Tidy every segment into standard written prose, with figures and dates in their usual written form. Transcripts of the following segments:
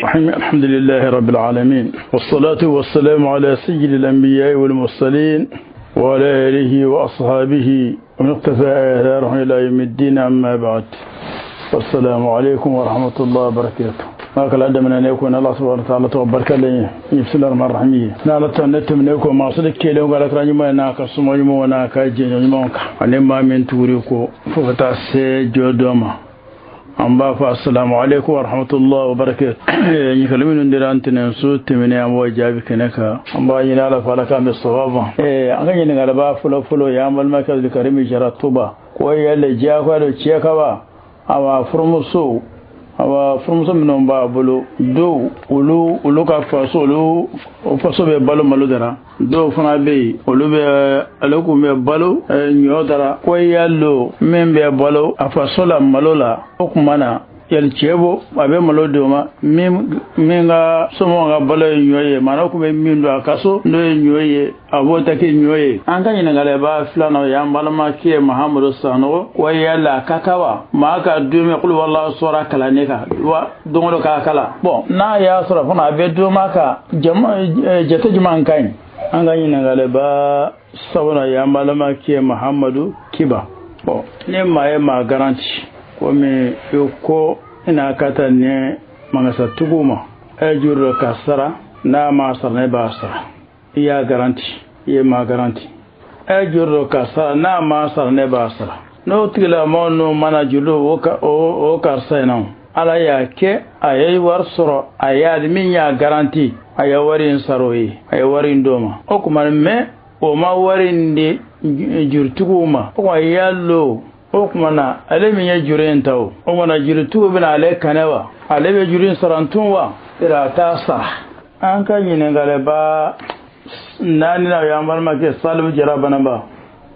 الحمد لله رب العالمين، والصلاة والسلام على سيد الأنبياء والمرسلين وعلى آله وأصحابه ومن اقتفى آثارهم إلى يوم الدين، أما بعد، السلام عليكم ورحمة الله وبركاته. ما كلا دمنا نيكون الله سبحانه وتعالى تبارك الله بسم الله الرحمن الرحيم. نالا تنتم نيكو ما صدق كيلو قال كراني ما ناكا سمو ما ناكا جينو ما أنا ما من توريكو فوتا سجودما. an b'a fɔ assalamu alaikum wa rahmatullahi wa barakatuh. Ɲininkali minnu dira an tɛnɛnso tɛmɛnen an b'o jaabi kɛnɛ kan, an b'a ɲini Ala fɛ Ala k'an bɛ sawaba. An ka ɲininkaliba fɔlɔ fɔlɔ y'an balimakɛ Abdulkarim Jara Tuba ko yala diyagoya don cɛ ka wa awa furumuso minnu b'a bolo dɔw olu ka faso olu faso bɛ balo malo dara, dɔw fana bɛ yen olu bɛ ale kun bɛ balo ɲɔ dara, ko yalo min bɛ balo a faso la malo la, o tuma na yali cɛ bo a bɛ malo d'o ma min ka somɔgɔw ka balo ye ɲɔ ye, maana kun bɛ min don a ka so n'o ye ɲɔ ye a b'o ta kɛ ɲɔ ye. An ka ɲininkaliba filanan o y'an balimakɛ Mahamadu Sanogo ko yala a ka kan wa maa ka dumuni kulu wala sɔrɔ kalan kan wa don o don k'a kala bɔn n'a y'a sɔrɔ fana a bɛ d'o ma ka jama jate jumɛn ka ɲi. An ka ɲininkaliba sabanan y'an balimakɛ Mahamadu Kiba bɔn ni maa ye maa garanti komi i ko ina ka taa ni mangasatigiw ma e juru dɔ ka sara n'a ma sara ne b'a sara, i y'a garanti i ye maa garanti, e juru dɔ ka sara n'a ma sara ne b'a sara, n'o tigilamɔgɔ n'o mana juru o karisa in na Ala y'a kɛ a ye wari sɔrɔ a y'a min y'a garanti a ye wari in sara o ye, a ye wari in d'o ma, o tuma mɛ o ma wari in di jurutigiw ma, o tuma yalo o tuma na ale min ye juru in ta o tuma na jurutigiw bɛna ale kanɛ wa ale bɛ juru in sara tun wa a t'a sara. An ka ɲininkaliba naani na o y'an balimakɛ Salifu Jara Banaba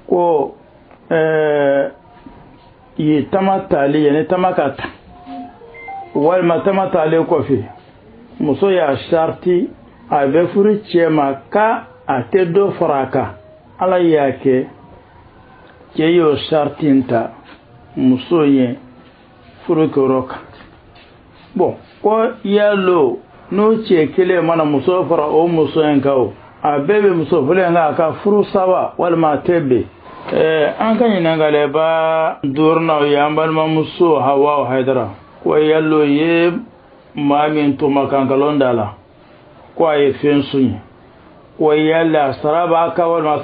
ko ye tama tali ye ni tama ka ta walima tama talen kɔfɛ muso y'a sariti a bɛ furu cɛ ma k'a a tɛ dɔ fara a kan, Ala y'a kɛ cɛ y'o sariti in ta muso ye furu kɛyɔrɔ kan bɔn ko yalo n'o cɛ kelen mana muso fara o muso in kan o a bɛɛ bɛ muso fɔlɔ in kan a ka furu saba walima a tɛ bɛn. An ka ɲininkaliba duurunan o y'an balimamuso Hawa Hayidara ko yalo ye maa min tuma kan nkalon da la ko a ye fɛn sonya, ko yala a sara b'a kan walima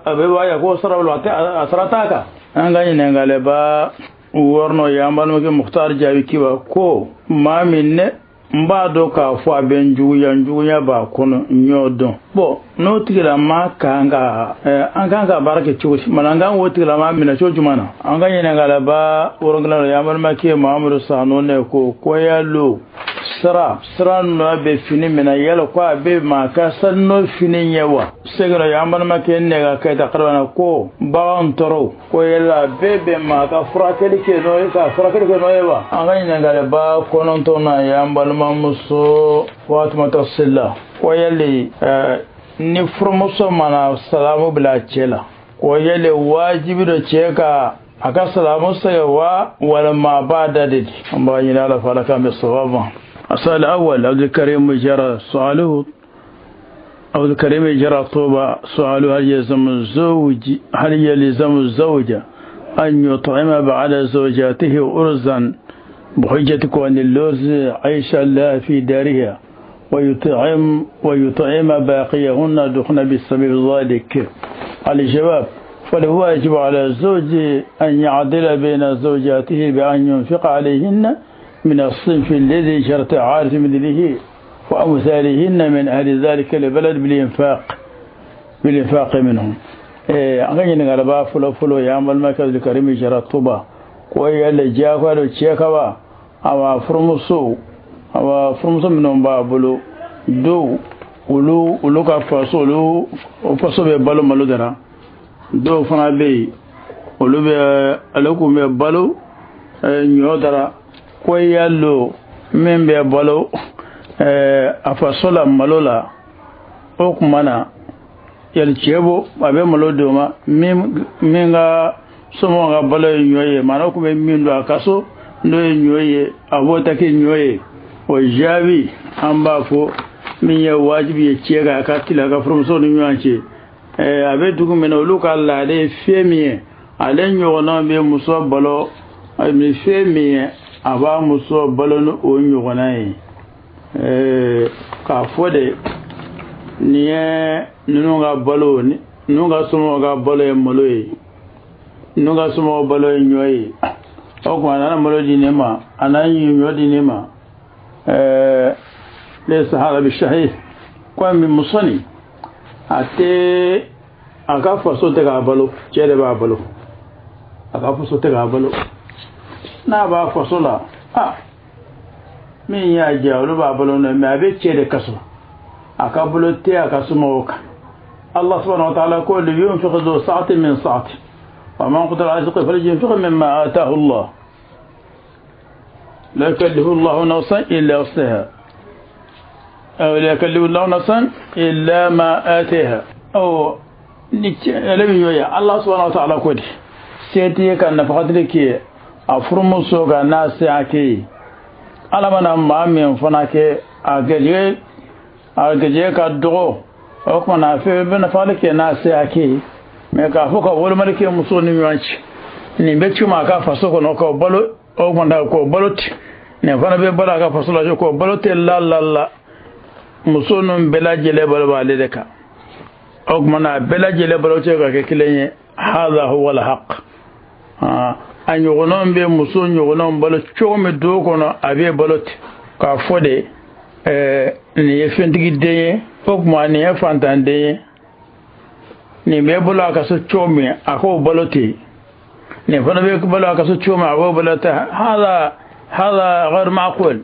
a bɛ b'a ko sara walima a sara t'a kan. An ka ɲininkaliba wɔɔrɔnan o y'an balimakɛ Mukhtar Jaabi Kiba ko maa min ne n b'a dɔn k'a fɔ a bɛ n juguya n juguya b'a kɔnɔ n y'o dɔn bɔn n'o tigilama kan ka an kan ka baara kɛ cogo di mana an kan k'o tigilama minɛ cogo jumɛn na. An ka ɲininkaliba wolonwula o y'an balimakɛ Mahamadu Sanu ne ko yalo sira nɔ bɛ fini min na yala ko a bɛ maa ka sanu fini ɲɛ wa. Seginna y'an balimakɛ Nɛgɛ Keyita Karabana ko bagan tɔɔrɔ ko yala a bɛɛ bɛ maa ka furakɛli kɛ n'o ye ka furakɛli kɛ n'o ye wa. An ka ɲininkaliba kɔnɔntɔnnan y'an balimamuso Fatumata Sila ko yali ni furumuso mana salamu bila cɛ la ko yali wajibi don cɛ ka a ka salamu sɛgɛ wa walima a b'a da de di. An b'a ɲini Ala fɛ Ala k'an bɛ sawaba. السؤال الأول عبد الكريم جرى سؤاله عبد الكريم جرى طوبة سؤاله هل يلزم الزوج أن يطعم بعد زوجاته أرزا بحجة كون اللوز عيشا لا في دارها ويطعم باقيهن دخن بسبب ذلك؟ الجواب فالواجب على الزوج أن يعدل بين زوجاته بأن ينفق عليهن من الصنف الذي شرط عارف مثله وأمثالهن من أهل ذلك البلد بالإنفاق منهم. أغني غلبا فلو فلو يعمل ما كذل كريم جرى طوبا كوي اللي جاكوا لو تشيكوا أو فرمسو منهم بابلو دو ولو كفاسو لو فاسو ببالو مالو درا دو فنا بي ولو بي ألوكم ببالو نيودرا كوي اللو من ببالو أفاسولا مالولا أوكمانا yali cɛ bo a bɛ malo d'o ma min ka somɔgɔw ka balo ye ɲɔ ye maana kun bɛ min don a ka so n'o ye ɲɔ ye a b'o ta kɛ ɲɔ ye o jaabi an b'a fɔ min ye wajibi ye cɛ kan a ka tila a ka furumusow ni ɲɔgɔn cɛ a bɛ dugu min na olu ka laada ye fɛn min ye ale ɲɔgɔnna bɛ muso balo ni fɛn min ye a b'a muso balo ni o ɲɔgɔnna ye k'a fɔ de nin ye ninnu ka balo ninnu ka somɔgɔw ka balo ye malo ye ninnu ka somɔgɔw balo ye ɲɔ ye o tuma a nana malo di ne ma a nana ɲɔ di ne ma laysa hada bisahih komi muso nin a tɛ a ka faso tɛ k'a balo cɛ de b'a balo a ka faso tɛ k'a balo n'a b'a faso la a min y'a diya olu b'a balo mɛ a bɛ cɛ de kaso a ka bolo tɛ a ka somɔgɔw kan Allah subhanahu wa ta'ala ko liyunfiq dhu sa'atin min sa'atihi wa man qudira alayhi rizquhu falyunfiq mimma ataahu Allah la yukallifu Allahu nafsan illa wus'aha aw la yukallifu Allahu nafsan illa ma ataaha aw ni ale bɛ ɲɔ ye Allah subhanahu wa ta'ala ko di se t'i ye ka nafagatili kɛ a furumuso kan n'a se hakɛ ye Ala mana maa min fana kɛ a gɛlɛya ka dɔgɔ o tuma na fɛn bɛ nafali kɛ n'a se hakɛ ye mɛ k'a fɔ ka wolomali kɛ muso ni ɲɔgɔn cɛ nin bɛ ci ma a ka faso kɔnɔ k'o balo o tuma na k'o balo ten nin fana bɛ balo a ka faso la k'o balo tɛ la la la muso ninnu bɛɛ lajɛlen balo b'ale de kan o tuma na a bɛɛ lajɛlen balo cɛ ka kɛ kelen ye hadha huwa al-haq a ɲɔgɔnnaw bɛ muso ɲɔgɔnnaw balo cogo min du kɔnɔ a bɛ balo ten k'a fɔ de nin ye fɛntigi den ye o tuma nin ye fantanden ye nin bɛ balo a ka so cogo min a k'o balo ten nin fana bɛ balo a ka so cogo min a b'o balo ten hada ghayr ma'qul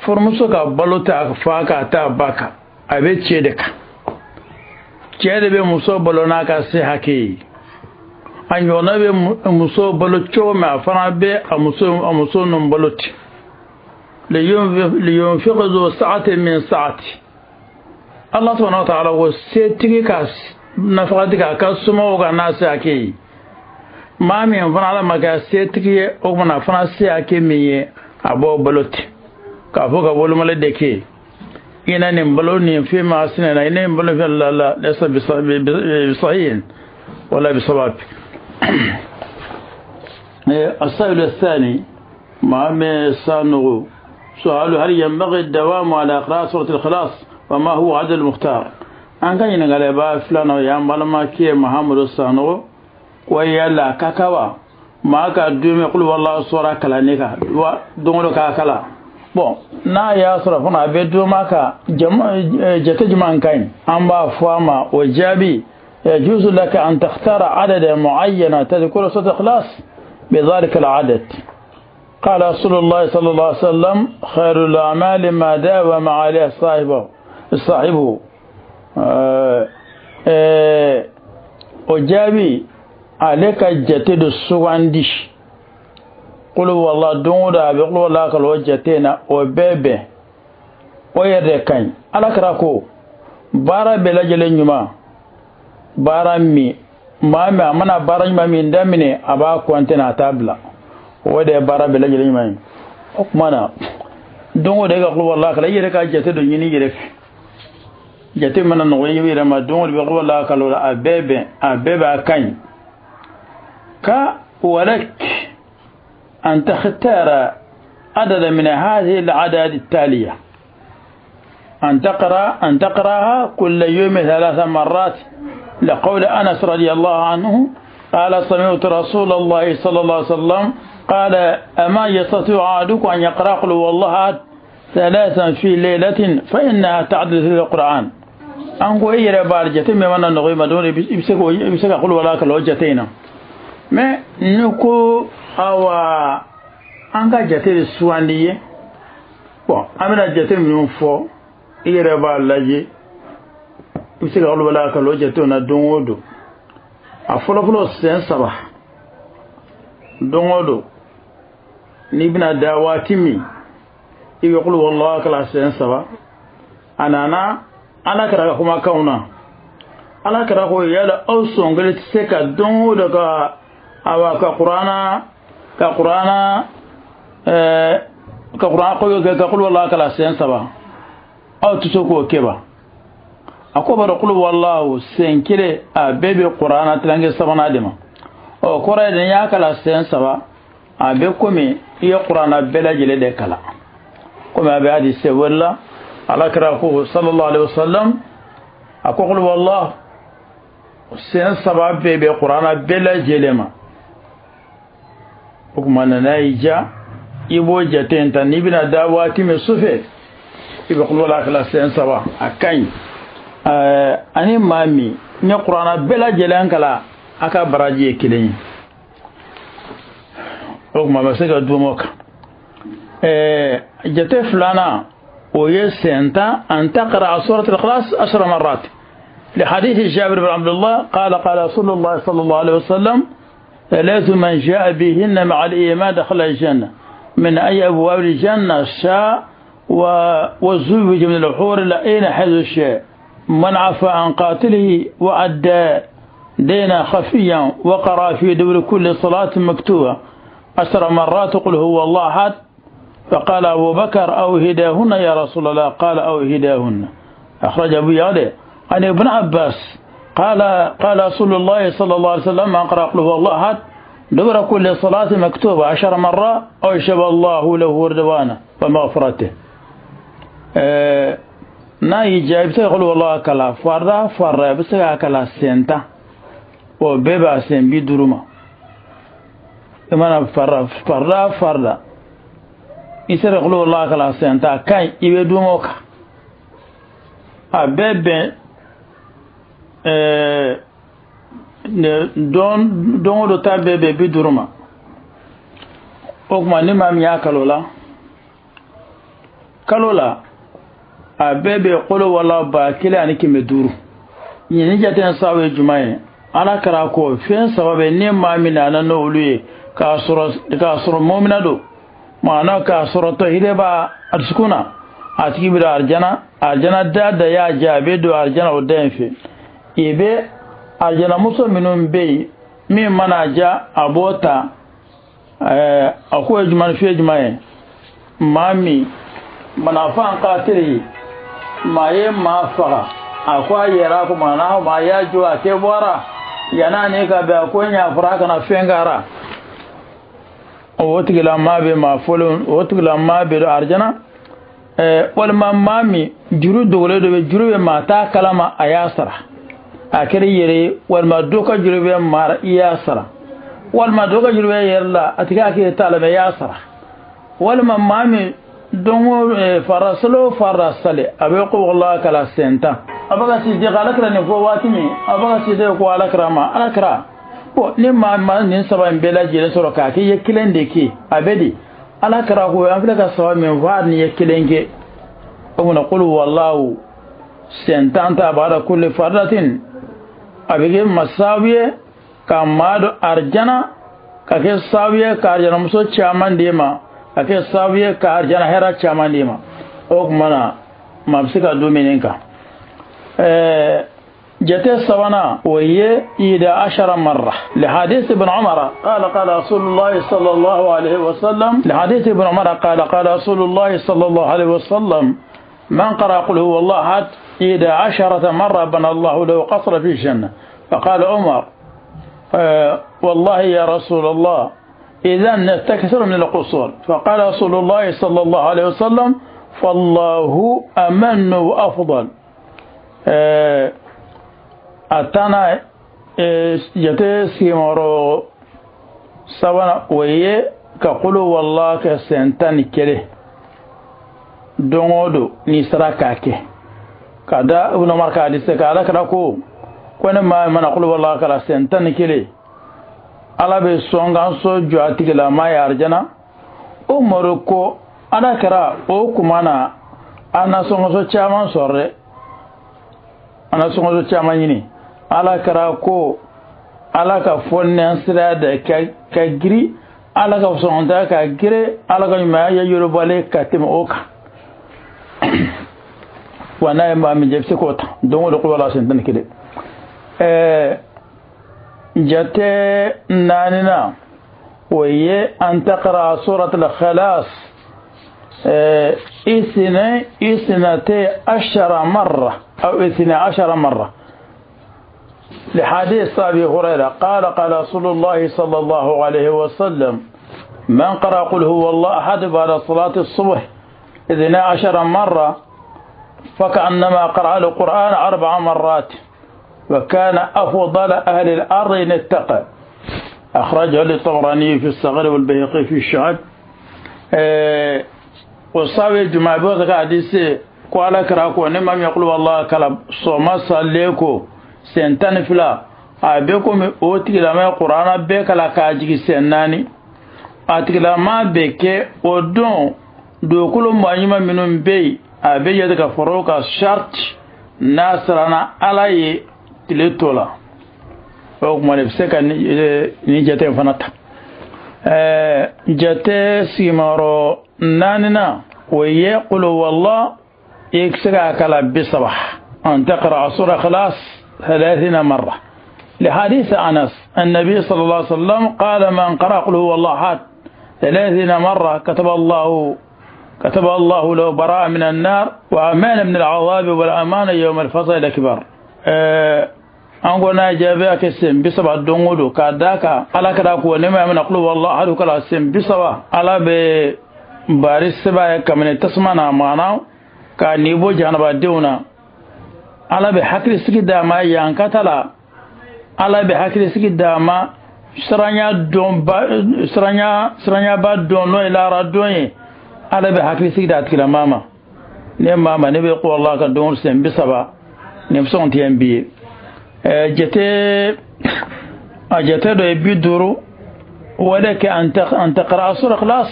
furumuso ka balo ta fa k'a ta ba kan a bɛ cɛ de kan cɛ de bɛ muso balo n'a ka se hakɛ ye a ɲɔgɔnna bɛ muso balo cogo min a fana bɛ a muso ninnu balo ten liyunfiq dhu sa'atin min sa'ati Allah subhanahu wa ta'ala ko setigi ka nafakati k'a ka somɔgɔw kan n'a se hakɛ ye maa min fana Ala ma kɛ setigi ye o tuma na a fana se hakɛ min ye a b'o balo ten k'a fɔ ka wolomali de kɛ i na nin balo nin fɛn ma sinɛ na i na nin balo fɛn la la laysa bisahihin wala bisawab. السؤال الثاني مع سانغو سؤال هل ينبغي الدوام على قراءة سورة الإخلاص وما هو عدد المختار؟ أن كان ينقل با فلان يا مالما كي محمد سانغو ويلا كاكاوا ما كا دومي قل والله سورة كلانيكا ودونلو كاكلا bon n'a y'a sɔrɔ fana a bɛ doma ka jate jumɛn ka ɲi an b'a fɔ a ma o jaabi يجوز لك أن تختار عددا معينا تذكر سورة الإخلاص بذلك العدد. قال رسول الله صلى الله عليه وسلم خير الأعمال ما داوم عليه صاحبه. O jaabi ale ka jate dɔ sugandi qul huwallahu don o don a bɛ qul huwallahu kala o jate na o bɛɛ bɛn o yɛrɛ de ka ɲi. Ala kɛra ko baara bɛɛ lajɛlen ɲuman baara min maa min a mana baara ɲuman min daminɛ a b'a kɔnte na a t'a bila o de ye baara bɛɛ lajɛlen ɲuman ye. O tuma na don o don e ka qul huwallahu kala i yɛrɛ ka jate dɔ ɲini i yɛrɛ fɛ jate mana nɔgɔya i yɛrɛ ma don o don i bɛ qul huwallahu kala o la a bɛɛ bɛn a bɛɛ b'a ka ɲi. ka walak أن تختار عددا من هذه العدد التالية أن تقرأها كل يوم 3 مرات لقول أنس رضي الله عنه قال سمعت رسول الله صلى الله عليه وسلم قال أما يستطيع أحدكم أن يقرأ قل هو الله أحد ثلاثا في ليلة فإنها تعدل في القرآن. An ko e yɛrɛ b'a jate min mana nɔgɔ i ma don i bɛ se ka kulu wala kalan o jate in na. Mais ni ko awa an ka jate de sugandi ye, bon an bɛna jate minnu fɔ i yɛrɛ b'a lajɛ i bɛ se ka kulu wala kalan o jate in na don o don. A fɔlɔfɔlɔ siɲɛ 3 don o don n'i bɛna da waati min i bɛ kulu wala kalan siɲɛ 3. A nana Ala kɛra ka kumakanw na, Ala kɛra ko yala aw sɔn kelen tɛ se ka don o don ka awa ka kurana ka kurana ko ka kulu wala kalan siɲɛ 3 aw tɛ se k'o kɛ ba. A ko b'a dɔn kulu wala siɲɛ 1 a bɛɛ bɛ kurana tilankɛ 3nan de ma. Ɔ kɔrɔ ye n'i y'a kalan siɲɛ 3 a bɛ komi i ye kurana bɛɛ lajɛlen de kalan. Komi a bɛ hadisi wɛrɛ la Ala kɛra ko sallallahu alaihi wasallam a ko qul wallah siɲɛ 3 bɛɛ bɛ kurana bɛɛ lajɛlen ma. O tuma na n'a y'i diya i b'o jate in ta n'i bɛna da waati min sufɛ i bɛ qul wallah kalan siɲɛ 3 a ka ɲi. Ani maa min ni kurana bɛɛ lajɛlen kalan a ka baraji ye kelen ye. O tuma a bɛ se ka dun o kan. Jate filanan وهي سنتا أن تقرأ سورة الإخلاص 10 مرات لحديث جابر بن عبد الله قال قال رسول الله صلى الله عليه وسلم ثلاث من جاء بهن مع الإيمان دخل الجنة من أي أبواب الجنة شاء وزوج من الحور العين حيث الشاء من عفى عن قاتله وأدى دينا خفيا وقرأ في دبر كل صلاة مكتوبة 10 مرات قل هو الله أحد. فقال أبو بكر أو هداهن يا رسول الله قال أو هداهن. أخرج أبو يعلى عن ابن عباس قال قال رسول الله صلى الله عليه وسلم أقرأ قل هو الله أحد دبر كل صلاة مكتوبة 10 مرات أوجب الله له رضوانه ومغفرته. n'a y'i diya i bɛ se ka qul huwallahu kalan farida farida i bɛ se k'a kalan siɲɛ 10 o bɛɛ b'a siɲɛ 50 ma. I mana farida farida i sera qul huwallahu kalan siɲɛ 10 a ka ɲi i bɛ dun o kan. A bɛɛ bɛn don o don ta bɛɛ bɛn 50 ma. O tuma ni maa min y'a kalo la a bɛɛ bɛ qul huwallahu 1500. Nin jate in sababu ye jumɛn ye? Ala kɛra ko fɛn 3 bɛ ni maa min nana n'olu ye k'a sɔrɔ mɔmina don, maana k'a sɔrɔ tɔhide b'a a dusukun na, a tigi bɛ don arijana, arijana da y'a diya a bɛ don arijana o da in fɛ. I bɛ arijanamuso minnu bɛ yen min mana diya a b'o ta. A ko ye jumɛn fiyɛ jumɛn ye? Maa min manafan katiri maa ye maa faga a ko a yɛrɛ ko maana maa y'a jɔ a tɛ bɔra yan'a ni ka bɛn a ko ɲafura kana fɛn kɛra o tigilamaa bɛ maa fɔlen o tigilamaa bɛ don arijana. Walima maa min juru dogolen dɔ bɛ juru bɛ maa t'a kalama a y'a sara a kɛra i yɛrɛ ye, walima dɔ ka juru bɛ maa i y'a sara, walima dɔ ka juru bɛ yɛrɛ la a tigi hakili t'a la mɛ i y'a sara, walima maa min don o farasalo farasale a bɛ ko wala kala siɲɛ 10. A bɛ ka sidiki Ala kira nin fɔ waati min a bɛ ka sidiki ko Ala kira ma Ala kira bon ni maa ma nin 3 in bɛɛ lajɛlen sɔrɔ k'a kɛ i ye kelen de kɛ a bɛ di? Ala kira ko an filɛ ka 3 min fɔ hali n'i ye kelen kɛ o kunna qul huwallahu siɲɛ 10 ta ba'da kulli fardatin a bɛ kɛ ma sababu ye ka maa don arijana, ka kɛ sababu ye ka arijanamuso caman d'e ma, ka kɛ sababu ye ka arijana hɛrɛ caman d'e ma. O tuma na maa bɛ se ka don min kan. Jate sabanan o ye 11 marra لحديث ابن عمر قال قال رسول الله صلى الله عليه وسلم لحديث ابن عمر قال قال رسول الله صلى الله عليه وسلم من قرأ قل هو الله أحد 11 مرة بنى الله له قصر في الجنة. فقال عمر والله يا رسول الله إذا نستكثر من القصور. فقال رسول الله صلى الله عليه وسلم فالله أمن وأفضل. A tannan jate sigiyɔrɔ sabanan, o ye ka kulu wala kɛ sen 11 don o don n'i sera k'a kɛ. Ka da Ibn Umar ka hadisi kan, Ala kira ko ko ni maa mana kulu wala kala sen 11, Ala bɛ sɔnkanso jɔ a tigilama ye arijana. Umaru ko Ala kira o kuma na an na sɔnkanso caman sɔrɔ dɛ, an na sɔnkanso caman ɲini. Ala kira ko Ala ka fɔ sira de ka giri, Ala ka sɔngɔta ka giri, Ala ka ɲumanya yorobalen ka tɛmɛ o kan. Wa n'a ye maa min jɛ, i bɛ se k'o ta don o don kulu wala sen 11. Jate naaninan, o ye an taqra surat al-Ikhlas 12 مرة أو 12 مرة، لحديث أبي هريرة قال قال رسول الله صلى الله عليه وسلم: من قرأ قل هو الله أحد بعد صلاة الصبح 12 مرة فكأنما قرأ القرآن 4 مرات، وكان أفضل أهل الأرض إن اتقى. أخرجه للطبراني في الصغير والبيهقي في الشعب. وصاوي الجماعة بوزك حديث قال كراكو نمام يقول والله كلام صوما صليكو sen 12, a bɛ komi o tigilama ye kuranna bɛɛ kala k'a jigin sen 4. A tigilama bɛ kɛ o don dugukolo maa ɲuman minnu bɛ yen, a bɛ jate ka fara o kan sariti n'a siranna Ala ye tile tɔ la. O kuma de bɛ se ka nin jate in fana ta. Jate sigiyɔrɔ naaninan, o ye qul huwallah, i bɛ se k'a kala 30, an taqra sura Ikhlas 30 مرة، لحديث أنس النبي صلى الله عليه وسلم قال: من قرأ قل هو الله أحد 30 مرة كتب الله له براءة من النار وأمان من العذاب والأمان يوم الفصل الأكبر. An ko n'a jaabi a kɛ sen 30 don o don, k'a d'a kan Ala kɛra ko ne ma mina qul huwallahu ahad kala sen 30, Ala bɛ bari seba ye kabini tasuma na, maana k'a ni bɔ jahanabadenw na. Ala bɛ hakilisigi d'a ma yan kata la, Ala bɛ hakilisigi d'a ma siranya don ba, siranyaba don n'o ye lahara don ye, Ala bɛ hakilisigi d'a tigilama ma. Ne maa ma ne bɛ ko Allah ka don sen 30 nin bɛ sɔn tɛ bi ye. Jate a jate dɔ ye 50, ولك أن تقرأ سورة إخلاص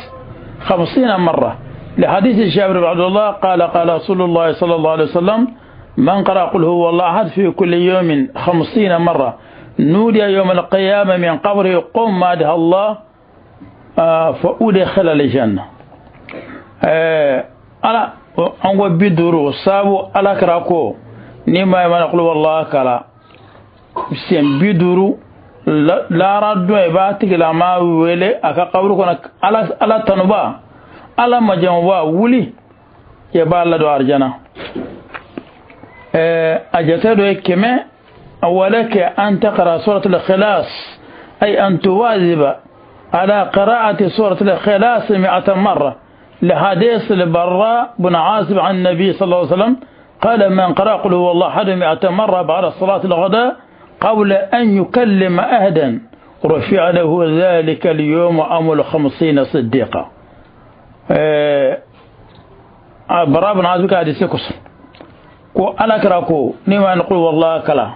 50 مرة، لحديث جابر بن عبد الله قال قال رسول الله صلى الله عليه وسلم: من قرأ قل هو الله أحد في كل يوم 50 مرة نودي يوم القيامة من قبره قم مادها الله فأدخل الجنة. ala an ko 50 sabu Ala kira ko ni maa mana qul huwallahu kala sen 50 laara don, i b'a tigilama wele a ka kaburu kɔnɔ, Ala tanuba, Ala majamuba, wuli i b'a ladon arijana. A jate dɔ ye 100, ولك أن تقرأ سورة الإخلاص، أي أن تواظب على قراءة سورة الإخلاص 100 مرة، لحديث البراء بن عازب عن النبي صلى الله عليه وسلم قال: من قرأ قل هو الله أحد 100 مرة بعد صلاة الغداء قبل أن يكلم أحدا رفع له ذلك اليوم أمل 50 صديقا. براء بن عازب حديث كس ko Ala kira ko ni ma qul wallahi kala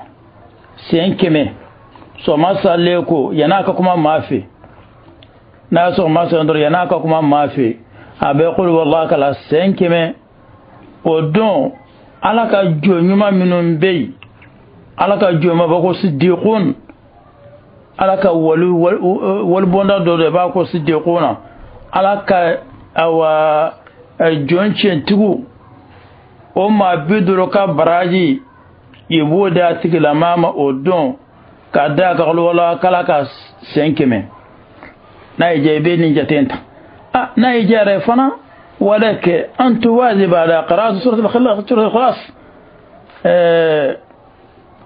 sen 100 so ma salle ko yana ka kuma mafi na so ma san dor yana ka kuma mafi a bɛ qul wallahi kala sen 100 o don Ala ka jɔn ɲuman minnu bɛ yen, Ala ka jɔn ma b'a ko siddiqun, Ala ka walibonda dɔ de b'a ko siddiquna, Ala ka awa jɔn tiɲɛtigiw o maa 50 ka baraji i b'o di a tigilama ma o don ka da ka wala kala ka sen 100. N'a y'i diya i bɛ nin jate in ta. N'a y'i diya yɛrɛ fana ولك أن تواظب على قراءة سورة الإخلاص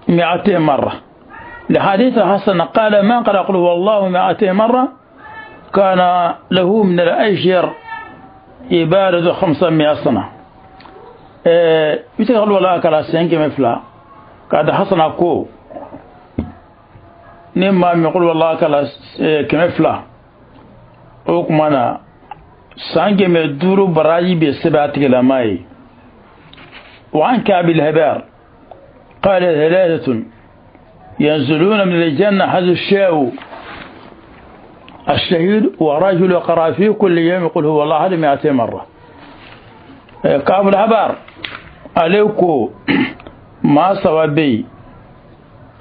200 مرة، لحديث حسن قال: من قرأ قل هو الله 200 مرة كان له من الأجر عبادة 500 سنة. I bɛ se ka wala kala sen 200 k'a da Hasana ko Ni maa min qul huwallahu kala 200, o tuma na san 500 baraji bɛ sɛbɛn a tigilama ye. وعن كعب الهبار قال ثلاثة ينزلون من الجنة حيث شاءوا: الشهيد ورجل قرأ في كل يوم قل هو الله أحد 200 مرة. كعب الهبار عليكم ما صوابي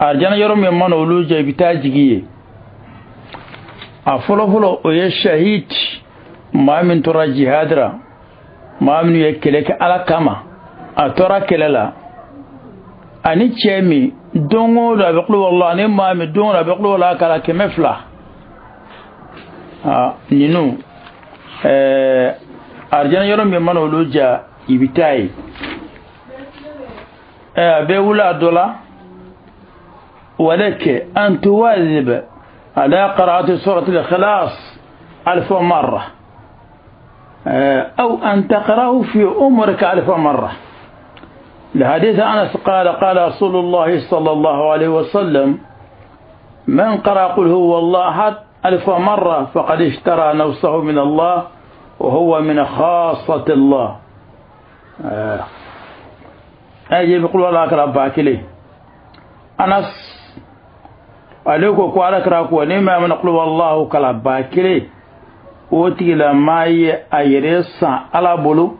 arjana yɔrɔ min mana olu jɛ, i bɛ taa jigi ye. A fɔlɔfɔlɔ, o ye shahid, maa min tora jihad la, maa minnu ye kɛlɛ kɛ Ala kama, a tora kɛlɛ la, ani cɛ min don o don a bɛ kulo wala, ani maa min don o don a bɛ kulo wala kala 200. Aa, ninnu arijana yɔrɔ min mana olu ja, i bɛ taa yen. A bɛ wuli a dɔ la. ولك أن تواظب على قراءة سورة الإخلاص 1000 مرة، أو أن تقرأه في عمرك 1000 مرة. لحديث أنس قال: قال رسول الله صلى الله عليه وسلم: من قرأ قل هو الله أحد 1000 مرة فقد اشترى نفسه من الله وهو من خاصة الله. أجي بقول الله أكرم باكلي أنس ale ko ko Ala kira ko ni maa min qul wallahu kala 1000, o tigilama ye a yɛrɛ san Ala bolo,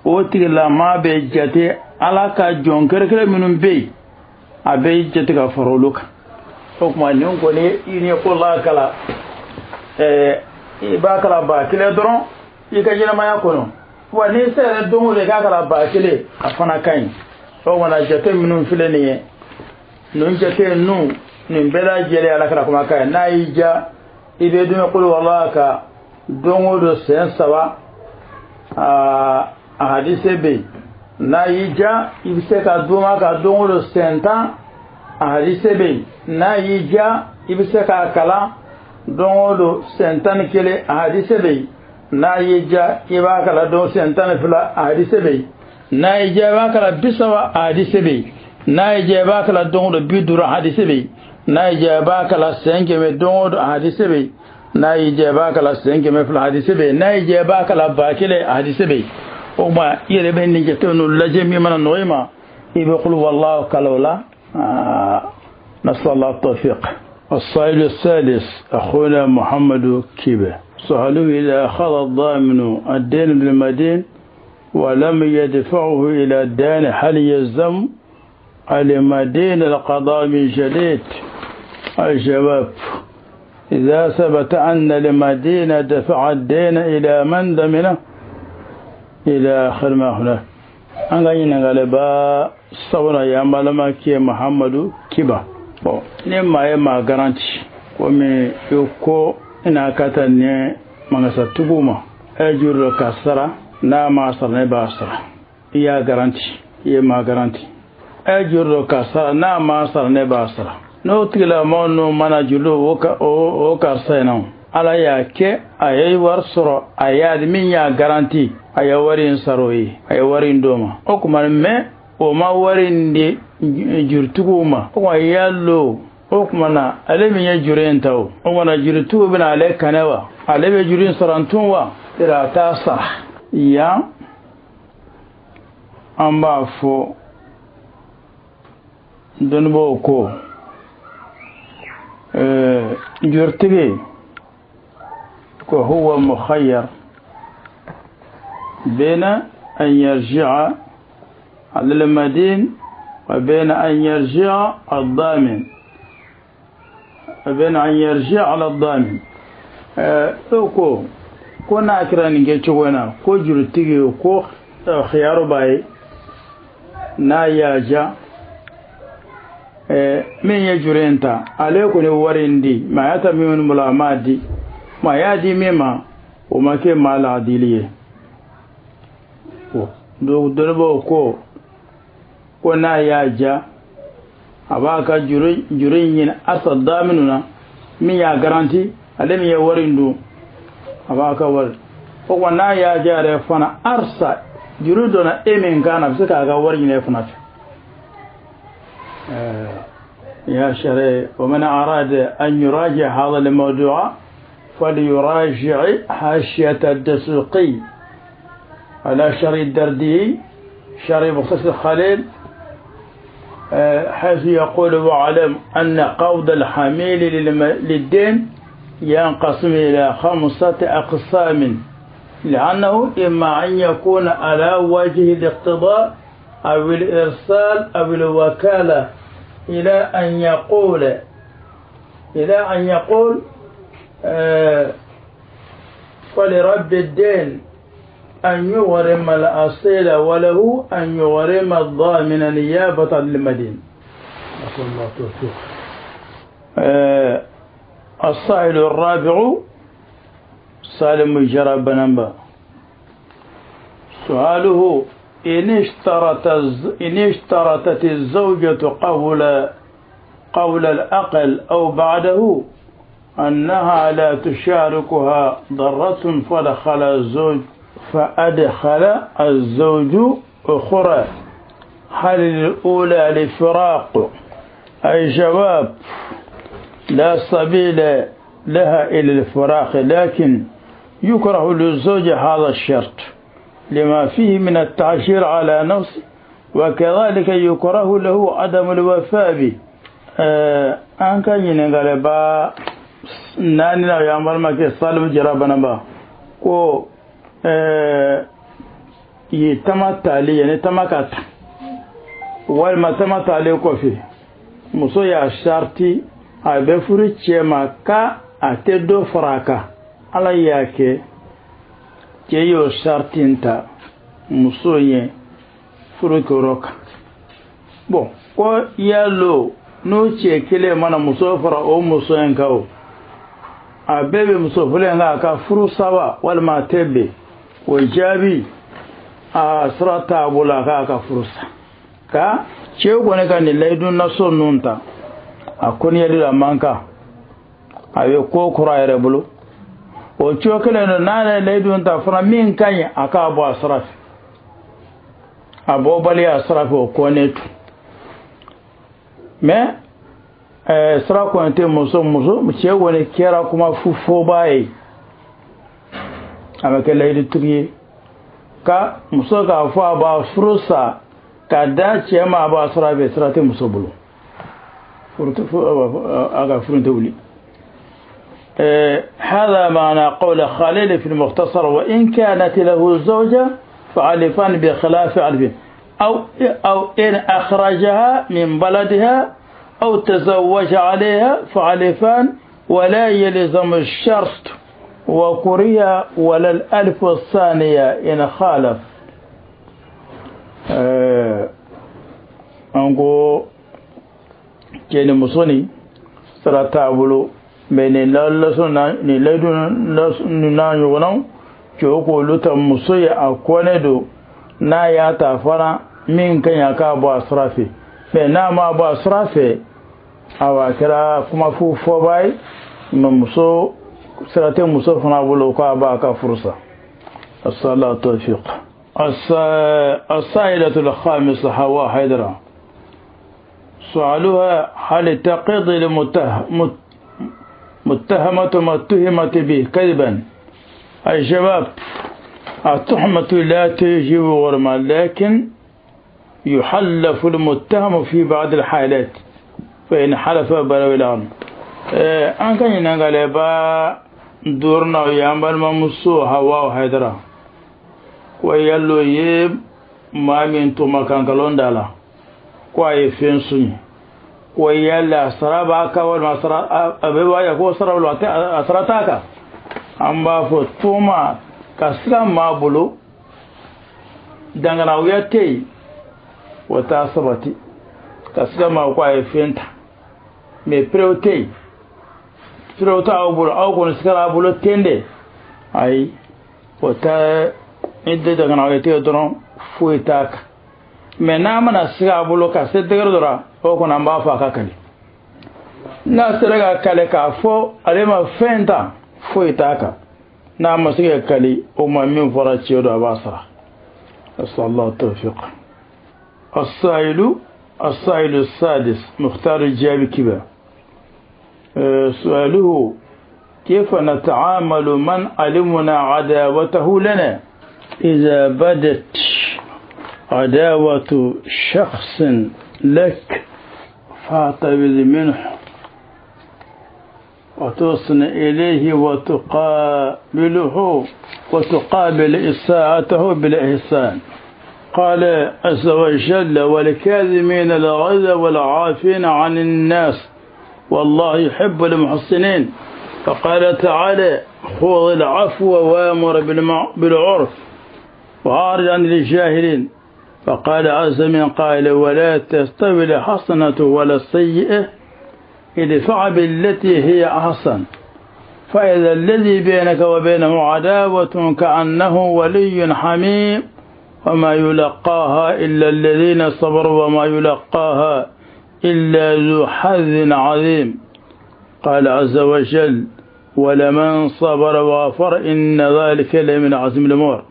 o tigilama bɛ jate Ala ka jɔn kɛrɛkɛrɛ minnu bɛ yen, a bɛ jate ka fara olu kan. O tuma nin kɔni, i ni ko la kala i b'a kala 1000 dɔrɔn i ka ɲɛnamaya kɔnɔ. Wa n'i sera don o don i k'a kala 1000, a fana ka ɲi. O kumana jate minnu filɛ nin ye, ninnu jate ninnu, nin bɛɛ lajɛlen Ala kɛra kumakan ye. N'a y'i diya, i bɛ dumuni kolo wala ka don o don sen saba, a hadise bɛ yen. N'a y'i diya, i bɛ se ka duma ka don o don sen 10, a hadise bɛ yen. N'a y'i diya, i bɛ se k'a kalan don o don sen 11, a hadise bɛ yen. N'a y'i diya, i b'a kalan don sen 12, a hadise bɛ yen. N'a y'i diya, i b'a kalan 30, a hadise bɛ yen. N'a y'i diya, i b'a kalan don o don 50, a hadise bɛ yen. N'a y'i diya, i b'a kalan sen 100 don o don, a hadise bɛ yen. N'a y'i diya, i b'a kalan sen 200, a hadise bɛ yen. N'a y'i diya, i b'a kalan 1000, a hadise bɛ yen. O tuma i yɛrɛ bɛ nin jate ninnu lajɛ, min mana nɔgɔ i ma, i bɛ qul wallahu kala o la. نسأل الله التوفيق. السائل الثالث أخونا محمد كيبة، سألوه: إذا أخذ الضامن الدين بالمدين ولم يدفعه إلى الدان، هل يلزم المدين القضاء من جديد؟ الجواب: إذا ثبت أن المدين دفع الدين إلى من ضمنه إلى آخر ما هناك. An ka ɲininkali ba sabanan ye an balimakɛ Muhamadu Kiba. Bon, ni maa ye maa garanti komi i ko i n'a ka taa ni mangasatigiw ma, e juru dɔ ka sara, n'a ma sara, ne b'a sara. I y'a garanti, i ye maa garanti, e juru dɔ ka sara, n'a ma sara, ne b'a sara. N'o tigilamɔgɔ ninnu mana juru o karisa in na, Ala y'a kɛ a ye wari sɔrɔ, a y'a di min y'a garanti, a ye wari in sara o ye, a ye wari in d'o ma. O tuma mɛ o ma wari in di jurutigiw ma. O tuma yalo, o tuma na ale min ye juru in ta, o tuma na jurutigiw bɛna ale kanɛ wa? Ale bɛ juru in sara tun wa? Yɛrɛ a t'a sara. Yan an b'a fɔ dɔnnibaaw ko jurutigi ko huwa mukhayyar بين أن يرجع على المدين وبين أن يرجع الضامن، وبين أن يرجع على الضامن. Ko ko n'a kɛra nin kɛ cogo in na, ko jurutigi ko khiyaru b'a ye, n'a y'a ja min ye juru in ta, ale kɔni wari in di maa y'a ta min bolo, a m'a di maa y'a di min ma, o ma kɛ maa laadili ye. Dɔnnibaaw ko ko n'a y'a ja, a b'a ka juru in ɲini asa daminu na, min y'a garanti, ale min ye wari in dun, a b'a ka wari. O kuma n'a y'a ja yɛrɛ fana, arsa juru donna e min kan na, a bɛ se k'a ka wari ɲini e fana fɛ. يا شري. ومن أراد أن يراجع هذا الموضوع فليراجع حاشية الدسوقي على شري الدردي شري مختصر الخليل، حيث يقول: واعلم أن قبض الحميل للدين ينقسم إلى 5 أقسام، لأنه إما أن يكون على وجه الاقتضاء أو الإرسال أو الوكالة، إلى أن يقول فلرب الدين أن يغرم الأصيل وله أن يغرم الضامن نيابة للمدين. نسأل الله التوفيق. السائل الرابع سالم جرى بنمبا، سؤاله: إن اشترطت الزوجة قبل الأقل أو بعده أنها لا تشاركها ضرة فأدخل الزوج أخرى، هل الأولى لفراق؟ أي جواب: لا سبيل لها إلى الفراق، لكن يكره للزوج هذا الشرط لما فيه من التعشير على نفسه، وكذلك يكره له عدم الوفاء به. An ka ɲininkali ba naani na, o y'an balimakɛ Salimu Jara Banaba ko ye tama tali, yanni tama ka ta walima tama talen kɔfɛ, muso y'a sariti a bɛ furu cɛ ma ka a tɛ dɔ fara a kan. Ala y'a kɛ cɛ y'o sariti in ta muso ye furu kɛyɔrɔ kan. Bon, ko yalo n'o cɛ kelen mana muso fara o muso in kan, o a bɛɛ bɛ muso fɔlɔ in kan a ka furu saba walima a tɛ bɛn? O jaabi, a sira t'a bolo a k'a ka furu sa. Ka cɛ kɔni ka nin layidu nasɔn ninnu ta, a kɔniyali la man kan, a bɛ ko kɔrɔ a yɛrɛ bolo. O cogo kelen don, n'a yɛrɛ layidu ta fana min ka ɲi, a k'a bɔ a sira fɛ. A bɔbaliya a sira fɛ, o kɔnnen to mais sira kɔni tɛ muso cɛ kɔni kɛra kuma fufɔba ye, a bɛ kɛ layidutigi ye. Ka muso k'a fɔ a b'a furu sa ka da cɛ ma, a b'a sɔrɔ a bɛ sira tɛ muso bolo, a ka furu tɛ wuli. هذا معنى قول خليل في المختصر: وإن كانت له زوجة فألفان بخلاف ألف، أو إن أخرجها من بلدها أو تزوج عليها فألفان، ولا يلزم الشرط وكريه ولا الألف الثانية إن خالف. An ko cɛ ni muso ni sira t'a bolo, mais nin lasɔn nin layidu n'a ɲɔgɔnnaw, cɛw k'olu ta muso ye, a kɔnnen don n'a y'a ta fana min ka ɲi, a k'a bɔ a sira fɛ. Mais n'a ma bɔ a sira fɛ, awa a kɛra kuma fu fɔba ye. Mais muso sira tɛ muso fana bolo k'a b'a ka furu sa. الصلاة توفيق. السائلة الخامسة حواء حيدرة، سؤالها: هل تقضي المتهمة ما اتهمت به كذبا؟ الجواب: التهمة لا تجب غرما، لكن يحلف المتهم في بعض الحالات، فإن حلف بلو الأمر. An ka ɲininkali ba duurunan, o y'an balimamuso Hawa Hayidara ko yalo ye maa min tuma kan nkalon da la ko a ye fɛn sonya, ko yala a sara b'a kan walima a sara a bɛ b'a ko sara bolo a sara t'a kan? An b'a fɔ tuma ka sira maa bolo danganawuya tɛ yen, o t'a sabati ka sira maa ko a ye fɛn ta, mais preuve tɛ yen, preuve t'aw bolo, aw kɔni sigara a bolo ten de. Ayi, o tɛ ni de danganawuya tɛ yen dɔrɔn, foyi t'a kan. Mais n'a mana siga a bolo ka se degré dɔ la, o kɔni an b'a fɔ a ka kale. N'a sera ka kale k'a fɔ ale ma fɛn ta, foyi t'a kan. N'a ma se ka kale, o ma min fɔra cɛ don, a b'a sara. أسأل الله التوفيق. السائل السائل السادس مختار الجابي كبا، سؤاله: كيف نتعامل من علمنا عداوته لنا؟ إذا بدت عداوة شخص لك فاعتذر منه وتحسن إليه وتقابله وتقابل إساءته بالإحسان. قال عز وجل: والكاظمين الغيظ والعافين عن الناس والله يحب المحسنين. فقال تعالى: خذ العفو وامر بالعرف وأعرض عن الجاهلين. فقال عز من قائل: ولا تستوي الحسنة ولا السيئة، ادفع بالتي هي أحسن فإذا الذي بينك وبينه عداوة كأنه ولي حميم، وما يلقاها إلا الذين صبروا وما يلقاها إلا ذو حظ عظيم. قال عز وجل: ولمن صبر وغفر إن ذلك لمن عزم الأمور.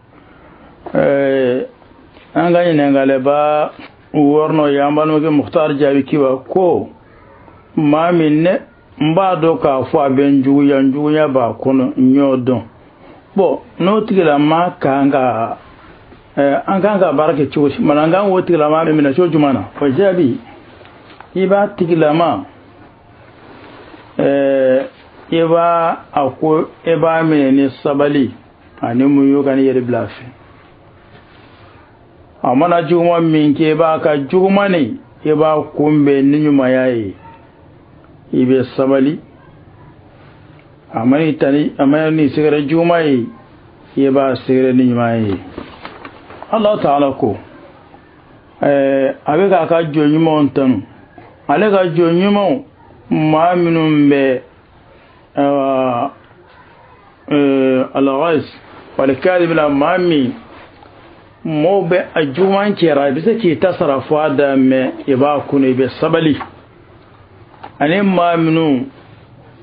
An ka ɲininkaliba wɔɔrɔnɔ ye an balimakɛ Mukhtar Jaabi Kiba ko maa min ne n b'a dɔn k'a fɔ a bɛ n juguya, n juguya b'a kɔnɔ, n y'o dɔn. Bon, n'o tigilama kan ka an kan ka baara kɛ cogo si mana, an kan k'o tigilama minɛ cogo jumɛn na? O jaabi, i b'a tigilama i b'a a ko i b'a minɛ ni sabali ani muɲu, ka ni yɛrɛ bila a fɛ. A mana juguman min kɛ, i b'a ka juguman nin i b'a kunbɛn ni ɲumanya ye, i bɛ sabali. A mana tani, a mana ni sɛgɛrɛ juguman ye, i b'a sɛgɛrɛ ni ɲuman ye. Allah ta'ala ko a bɛ k'a ka jɔn ɲumanw tanu, ale ka jɔn ɲumanw, maa minnu bɛ al-ghais wal-kadhib, maa min mɔgɔw bɛ a juguman kɛra, i bɛ se k'i ta sara fɔ a da, mɛ i b'a kunu, i bɛ sabali. Ani maa minnu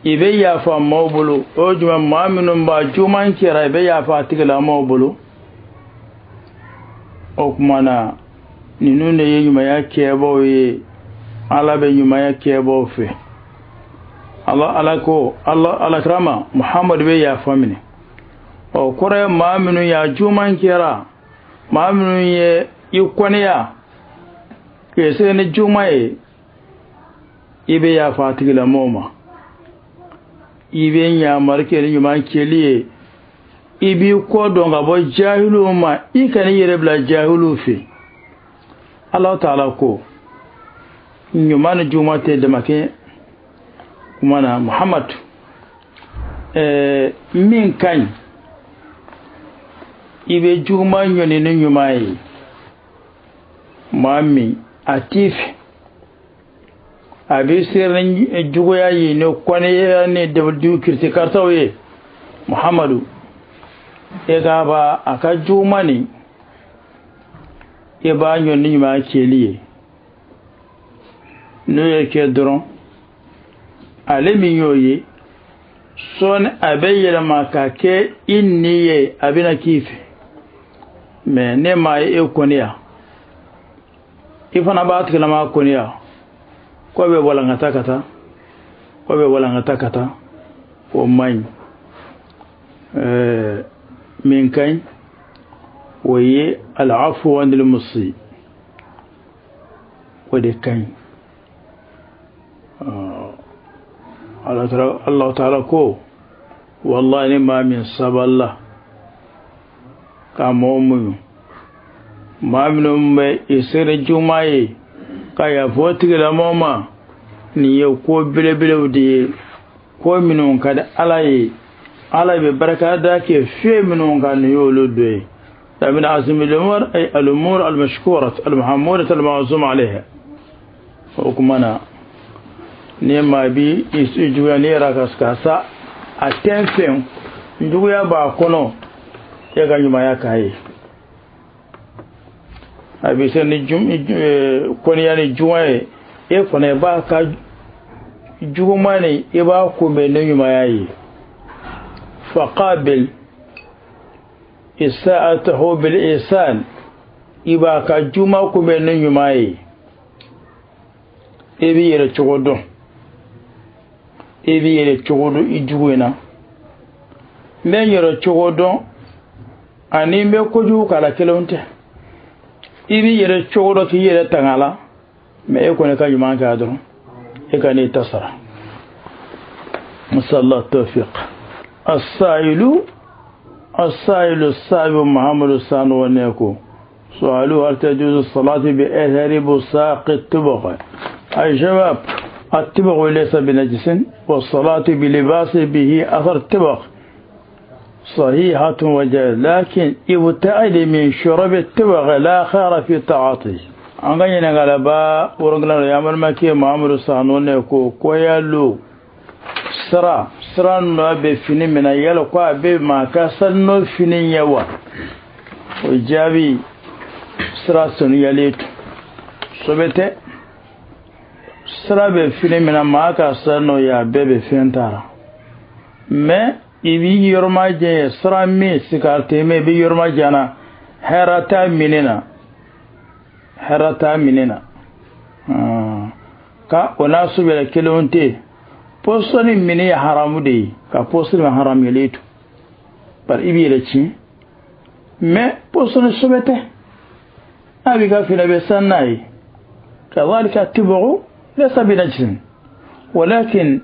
i bɛ yafa maaw bolo, o ye jumɛn? Maa minnu b'a juguman kɛra, i bɛ yafa a tigilamɔgɔw bolo. O tuma na, ninnu de ye ɲumanya kɛbaaw ye, Ala bɛ ɲumanya kɛbaaw fɛ. Ala ala ko ala alakirama Muhamadu bɛ yafa minɛ. O kɔrɔ ye, maa minnu y'a juguman kɛra, maa minnu ye i kɔniya k'i se ni juguman ye, i bɛ yafa a tigilamɔgɔw ma, i bɛ yamari kɛ ni ɲuman kɛli ye, i b'i kɔ dɔn ka bɔ jahiliw ma, i kana i yɛrɛ bila jahiliw fɛ. Ala ta'ala ko ɲuman ni juguman tɛ damakɛ kuma na. Muhammad, min ka ɲi, i bɛ juguman ɲɔni ni ɲuman ye. Maa min a t'i fɛ, a bɛ sere ni juguya ye, ni kɔniya ni dabalijugu kirisi karitaw ye, Muhammadu, e k'a ba a ka juguman nin, i b'a ɲɔni ni ɲuman kɛli ye. N'o ye kɛ dɔrɔn, ale min y'o ye, sɔɔni a bɛ yɛlɛma ka kɛ i ni ye, a bɛna k'i fɛ. Mɛ ne maa ye e kɔniya, i fana b'a tigilama kɔniya, k'o bɛ walankata ka taa, k'o bɛ walankata ka taa, o man ɲi. Min ka ɲi, o ye al-afu anil musi, o de ka ɲi. Allah ta'ala ko wallahi ni maa min sabalila ka mɔgɔw muɲu, maa minnu bɛ i sere juguman ye ka yafa o tigilamɔgɔ ma, nin ye ko belebelew de ye, ko minnu ka di Ala ye, Ala bɛ barika da kɛ fɛn minnu kan, nin y'olu dɔ ye. من عزم الأمور أي الأمور المشكورة المحمودة المعزوم عليها. وكمانا ni maa bi i juguya, ne yɛrɛ ka sa a tɛ fɛn juguya b'a kɔnɔ, e ka ɲumanya k'a ye, a bɛ se ni kɔniya ni juguya ye, e fana i b'a ka juguman ni i b'a kunbɛn ni ɲumanya ye. Faqabil isa'atahu bil ihsan, i b'a ka juguman kunbɛn ni ɲuman ye. I b'i yɛrɛ cogo dɔn, i b'i yɛrɛ cogo dɔn i jugu in na. N bɛ n yɛrɛ cogo dɔn ani n bɛ kojugu k'a la kelenw tɛ. I b'i yɛrɛ cogo dɔn k'i yɛrɛ tanga la, mais e kɔni ka ɲuman kɛ dɔrɔn, e ka n'i ta sara. Nasallahu tawfiq. السائل السابع محمد السانو ونيكو سؤاله: هل تجوز الصلاة بأثر بصاق التبغ؟ الجواب: التبغ ليس بنجس، والصلاة بلباس به أثر التبغ صحيحة وجائزة، لكن ابتعد من شرب التبغ، لا خير في تعاطيه. An ka ɲininkala ba wolonwula ya balimakɛ Mahamadu Sanu ne ko ko yalo sira nɔ bɛ fini min na, yala ko a bɛ maa ka sali n'o fini ye wa? O jaabi: sira sanuyalen to sɛbɛ tɛ. Sira bɛ fini min na, maa ka sali n'o ye, a bɛɛ bɛ fɛn t'a la, mais i b'i yɔrɔ ma janya sira min sigarɛti min, i b'i yɔrɔ ma janya, hɛrɛ t'a minɛ na, hɛrɛ t'a minɛ na ka o n'a su bɛɛ kelenw tɛ. Pɔsɔni minɛ ye haramu de ye, ka pɔsɔni ma haramuyalen to, bari i b'i yɛrɛ tiɲɛ. Mais pɔsɔni sɛbɛ tɛ, n'a b'i ka fini bɛ san n'a ye. كذلك التبغ ليس بنجس، ولكن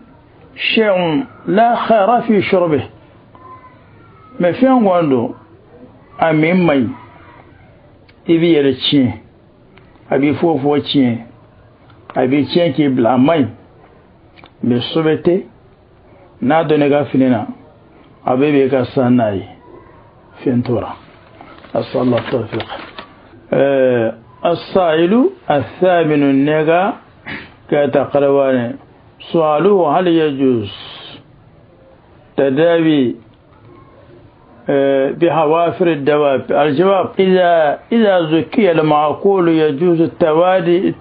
شيء لا خير في شربه. Mais fɛn kɔni don, a min man ɲi, i b'i yɛrɛ tiɲɛ, a b'i fo fo tiɲɛ, a b'i tiɲɛ k'i bila, a man ɲi. Mais sɛbɛ tɛ, n'a donna i ka fini na, a bɛɛ b'i ka san n'a ye, fɛn tora. أسأل الله التوفيق. السائل الثامن النجا كتقروان سؤاله: هل يجوز تداوي بحوافر الدواب؟ الجواب: إذا زكي المعقول يجوز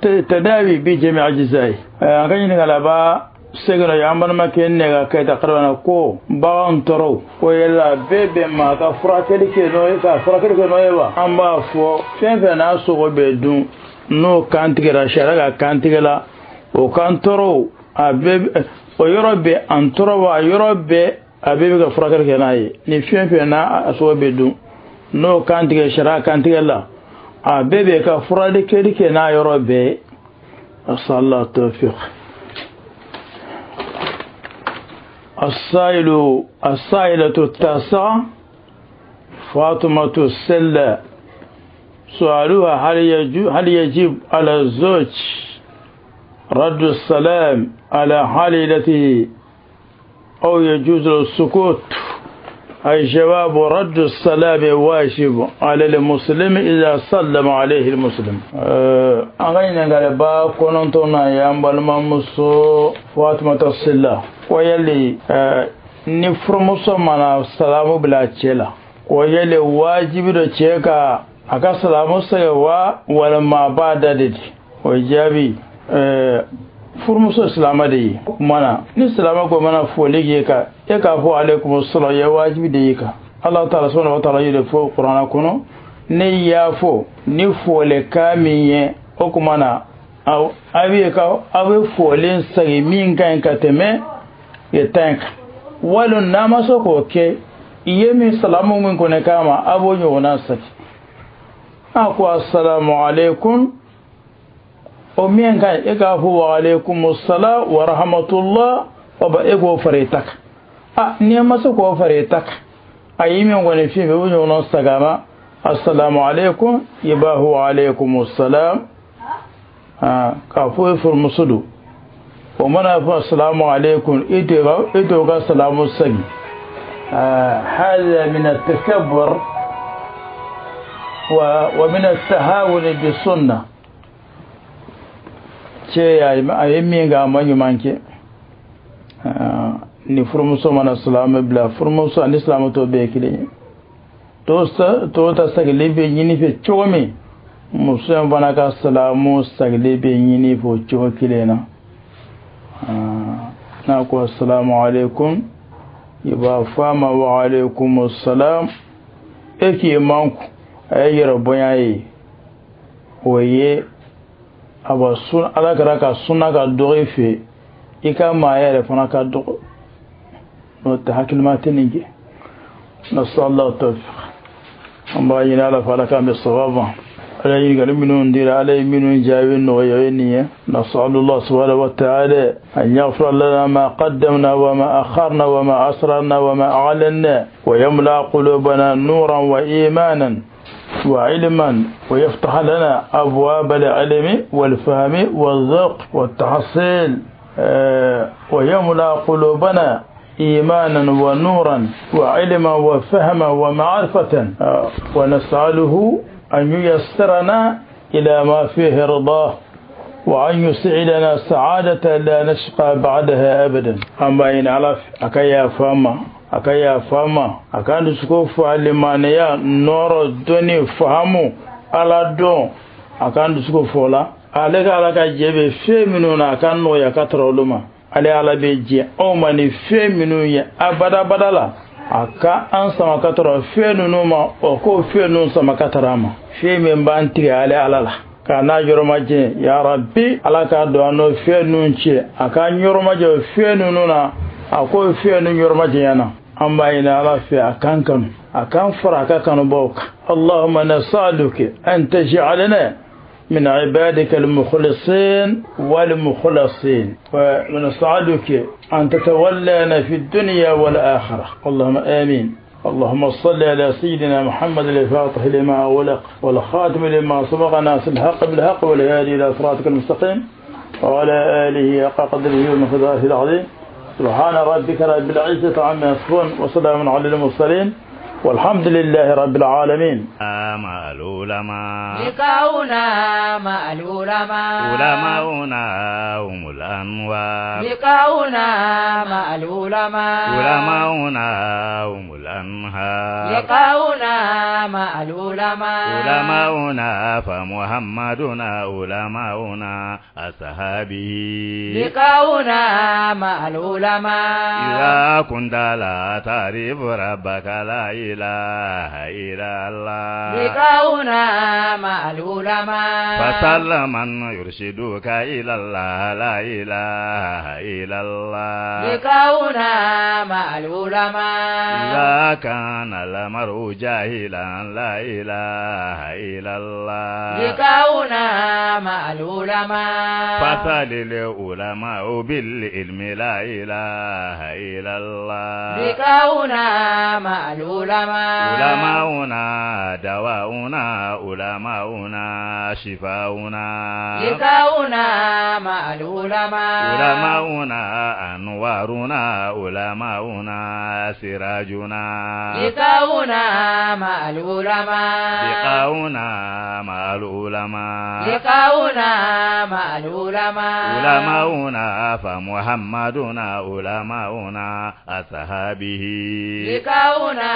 التداوي بجميع أجزائه. An ka ɲininkala ba segin y'an balimakɛ ne ka kɛta karamana ko bagan tɔɔrɔw ko yala bɛɛ bɛ maa ka furakɛli kɛ n'o ye, ka furakɛli kɛ n'o ye wa? An b'a fɔ fɛn fɛn n'a sogo bɛ dun, n'o kan tigɛra, sariya ka kan tigɛla, o kan tɔɔrɔw, a bɛɛ o yɔrɔ bɛ an tɔɔrɔ wa, a yɔrɔ bɛɛ a bɛɛ bɛ ka furakɛli kɛ n'a ye. Ni fɛn fɛn n'a sogo bɛ dun, n'o kan tigɛ sariya kan tigɛ la, a bɛɛ bɛ ka furakɛli kɛ n'a yɔrɔ bɛɛ. أسأل الله التوفيق. السائلة التاسعة فاطمة السلة سؤالها: هل يجب على الزوج رد السلام على حليلته أو يجوز السكوت؟ الجواب: رد السلام واجب على المسلم إذا سلم عليه المسلم. An ka ɲininkali ba kɔnɔntɔnna y'an balimamuso Fatumata Sila ko yali ni furumuso mana salamu bila cɛ la, ko yali wajibi dɔ cɛ ka a ka salamu sɛgɛ wa, walima a b'a da de di? O jaabi: furumuso silama de ye mana ni silama ko mana foli k'e kan, e k'a fɔ aleykum salam, ye wajibi de y'i kan. Ala taala subhanahu wa taala yɛrɛ fɔ kuranna kɔnɔ, ne y'a fɔ ni folikan min ye, o kuma na aw bɛ ka aw bɛ foli segin min ka ɲi ka tɛmɛ e ta in kan, walima n'a ma se k'o kɛ, i ye min salamu min kɔni k'a ma, a b'o ɲɔgɔnna segin. A ko assalamu alaikum, o min ka ɲi, e k'a fɔ wa alaikum salam wa rahmatullah wa ba, e k'o fara i ta kan. A n'i ma se k'o fara i ta kan, a ye min kɔni fi fɛ, o ɲɔgɔnna segin a ma, assalamu alaikum, i b'a fɔ wa alaikum salam. K'a fɔ e furumuso don, o mana fɔ assalamu alaikum, e t'o ka salamu segin. هذا من التكبر ومن التهاون بالسنة. Cɛ a ye min kɛ, a ma ɲuman kɛ. Ni furumuso mana silamɛ bila, furumuso ani silamɛtɔ bɛɛ ye kelen ye. Tɔw ta sagili bɛ ɲini fɛ cogo min, muso in fana ka salamu sagili bɛ ɲini fɛ o cogo kelen na. N'a ko assalamu alaikum, i b'a fɔ a ma wa alaikum salam. E k'i manku, a ye yɛrɛ bonya ye, o ye. Awa Ala kira ka sunna ka dɔgɔ i fɛ, i ka maaya yɛrɛ fana ka dɔgɔ. N'o tɛ, hakilima tɛ nin kɛ. Nasallahu tawfiq. An b'a ɲini Ala fɛ, Ala k'an bɛ sawaba. Ala ɲininkali minnu dira, Ala ye minnu jaabi nɔgɔya, o ye nin ye. Nasalullah subhanahu wa ta'ala an yaghfira lana ma qaddamna wa ma akharna wa ma asrarna wa ma a'lanna, wa yamla qulubana nuran wa imanan وعلما، ويفتح لنا أبواب العلم والفهم والذوق والتحصيل، ويملأ قلوبنا إيمانا ونورا وعلما وفهما ومعرفة، ونسأله أن ييسرنا إلى ما فيه رضاه، وأن يسعدنا سعادة لا نشقى بعدها أبدا. أما إن عرف أكيا فما أكيا فما أكان سكوف limaniya, nɔrɔ, dɔnni, fahamu, Ala dɔn, a k'an dusuko fɔ la. Ale ka Ala ka jɛ bɛ fɛn minnu na, a ka nɔgɔya ka tɔrɔ olu ma. Ale Ala bɛ jɛ anw ma ni fɛn minnu ye abadabada la, a ka an sama ka tɔrɔ fɛn ninnu ma, o k'o fɛn ninnu sama ka tɔrɔ an ma. Fɛn min b'an tigɛ ale Ala la k'a n'a yɔrɔ ma jɛ, ya Rabbi, Ala k'a don an n'o fɛn ninnu cɛ, a k'an yɔrɔ ma jɛ fɛn ninnu na, a k'o fɛn ninnu yɔrɔ ma jɛya na. An b'a ɲini Ala fɛ, a k'an kanu, a k'an fara a ka kanubaw kan. اللهم نسألك أن تجعلنا من عبادك المخلصين والمخلصين، ونسألك أن تتولانا في الدنيا والآخرة. اللهم آمين. اللهم صل على سيدنا محمد الفاتح لما أغلق، والخاتم لما سبق، ناصر الحق بالحق، والهادي إلى صراطك المستقيم، وعلى آله حق قدره ومقداره العظيم. سبحان ربك رب العزة عما يصفون، وسلام على المرسلين، والحمد لله رب العالمين. مع العلماء. لقاؤنا مع العلماء. علماؤنا هم الأنوار. لقاؤنا مع العلماء. علماؤنا هم الأنهار. لقاؤنا مع العلماء. علماؤنا فمحمدنا علماؤنا أصحابه. لقاؤنا مع العلماء. إذا كنت لا تعرف ربك، لا إله إلا الله. لقاؤنا مع العلماء. فسل من يرشدك إلى الله، لا إله إلا الله. لقاؤنا مع العلماء. إذا كان المرء جاهلا، لا إله إلا الله. لقاؤنا مع العلماء. فسل العلماء بالعلم، لا إله إلا الله. لقاؤنا مع العلماء. علماؤنا دواؤنا، علماؤنا شفاؤنا. لقاؤنا مع العلماء. علماؤنا أنوارنا، علماؤنا سراجنا. لقاؤنا مع العلماء. لقاؤنا مع العلماء. لقاؤنا مع العلماء. علماؤنا فمحمدنا علماؤنا أصحابه. لقاؤنا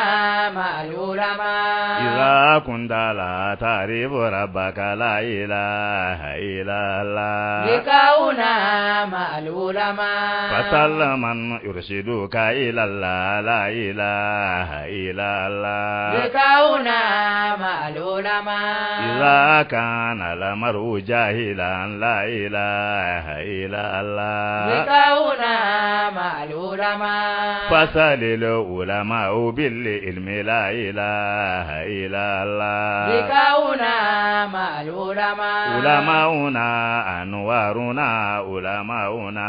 مع العلماء. إذا كنت لا تعرف ربك، لا إله إلا الله. لقاؤنا مع العلماء. فسل من يرشدك إلى الله، لا إله إلا الله. لقاؤنا مع العلماء. إذا كان المرء جاهلا، لا إله إلا الله. لقاؤنا مع العلماء. فسل العلماء بالعلم، لا إله إلا الله. لقاؤنا مع العلماء. علماؤنا أنوارنا، علماؤنا